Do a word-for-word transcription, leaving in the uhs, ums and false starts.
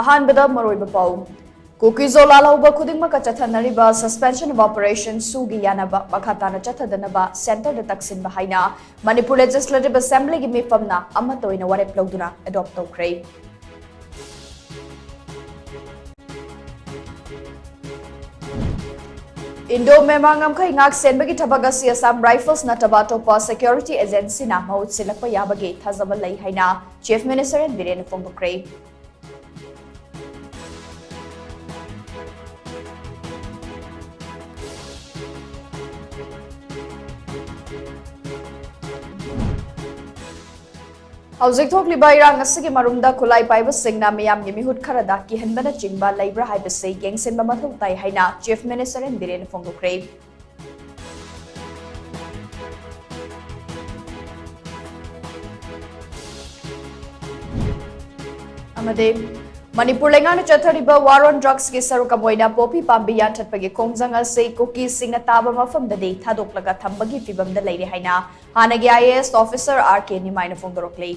ꯑꯍꯥꯟꯕꯗ ꯃꯔꯨꯑꯣꯏꯕ ꯄꯥꯎ꯫ ꯀꯨꯀꯤ ꯖꯣ ꯂꯥꯜꯍꯧꯕ ꯈꯨꯗꯤꯡꯃꯛꯀ ꯆꯠꯊꯅꯔꯤꯕ Suspension of Operation ꯁꯨꯒꯤ ꯌꯥꯅꯕ ꯃꯈꯥ ꯇꯥꯅ ꯆꯠꯊꯗꯅꯕ centreꯗ ꯇꯛꯁꯤꯟꯕ ꯍꯥꯏꯅ Manipur Legislative Assemblyꯒꯤ ꯃꯤꯐꯝꯅ ꯑꯃꯠꯇ ꯑꯣꯏꯅ ꯋꯥꯔꯦꯞ ꯂꯧꯗꯨꯅ adopt ꯇꯧꯈ꯭ꯔꯦ꯫ Indo Myanmar ꯉꯝꯈꯩ ꯉꯥꯛ ꯁꯦꯟꯕꯒꯤ ꯊꯕꯛ ꯑꯁꯤ Assam Rifles ꯅꯠꯇꯕ ꯑꯇꯣꯞꯄ security agencyꯅ ꯃꯍꯨꯠ ꯁꯤꯜꯂꯛꯄ ꯌꯥꯕꯒꯤ ꯊꯥꯖꯕ ꯂꯩ ꯍꯥꯏꯅ Chief Minister N Biren ꯐꯣꯡꯗꯣꯛꯈ꯭ꯔꯦ꯫ ꯍꯧꯖꯤꯛ ꯊꯣꯛꯂꯤꯕ ꯏꯔꯥꯡ ꯑꯁꯤꯒꯤ ꯃꯔꯨꯝꯗ ꯈꯨꯠꯂꯥꯏ ꯄꯥꯏꯕꯁꯤꯡꯅ ꯃꯤꯌꯥꯝꯒꯤ ꯃꯤꯍꯨꯠ ꯈꯔꯗ ꯀꯤꯍꯟꯕꯅꯆꯤꯡꯕ ꯂꯩꯕ꯭ꯔꯥ ꯍꯥꯏꯕꯁꯤ ꯌꯦꯡꯁꯤꯟꯕ ꯃꯊꯧ ꯇꯥꯏ ꯍꯥꯏꯅ Chief Minister N Biren ꯐꯣꯡꯗꯣꯛꯈ꯭ꯔꯦ꯫ ꯑꯃꯗꯤ ꯃꯅꯤꯄꯨꯔ ꯂꯩꯉꯥꯛꯅ ꯆꯠꯊꯔꯤꯕ War on Drugsꯀꯤ ꯁꯔꯨꯛ ꯑꯃ ꯑꯣꯏꯅ ꯄꯣꯄꯤ ꯄꯥꯝꯕꯤ ꯌꯥꯟꯊꯠꯄꯒꯤ ꯈꯣꯡꯖꯪ ꯑꯁꯤ ꯀꯨꯀꯤꯁꯤꯡꯅ ꯇꯥꯕ ꯃꯐꯝꯗꯗꯤ ꯊꯥꯗꯣꯛꯂꯒ ꯊꯝꯕꯒꯤ ꯐꯤꯕꯝꯗ ꯂꯩꯔꯦ ꯍꯥꯏꯅ ꯍꯥꯟꯅꯒꯤ IAS officer R K ꯅꯤꯃꯥꯏꯅ ꯐꯣꯡꯗꯣꯔꯛꯂꯤ꯫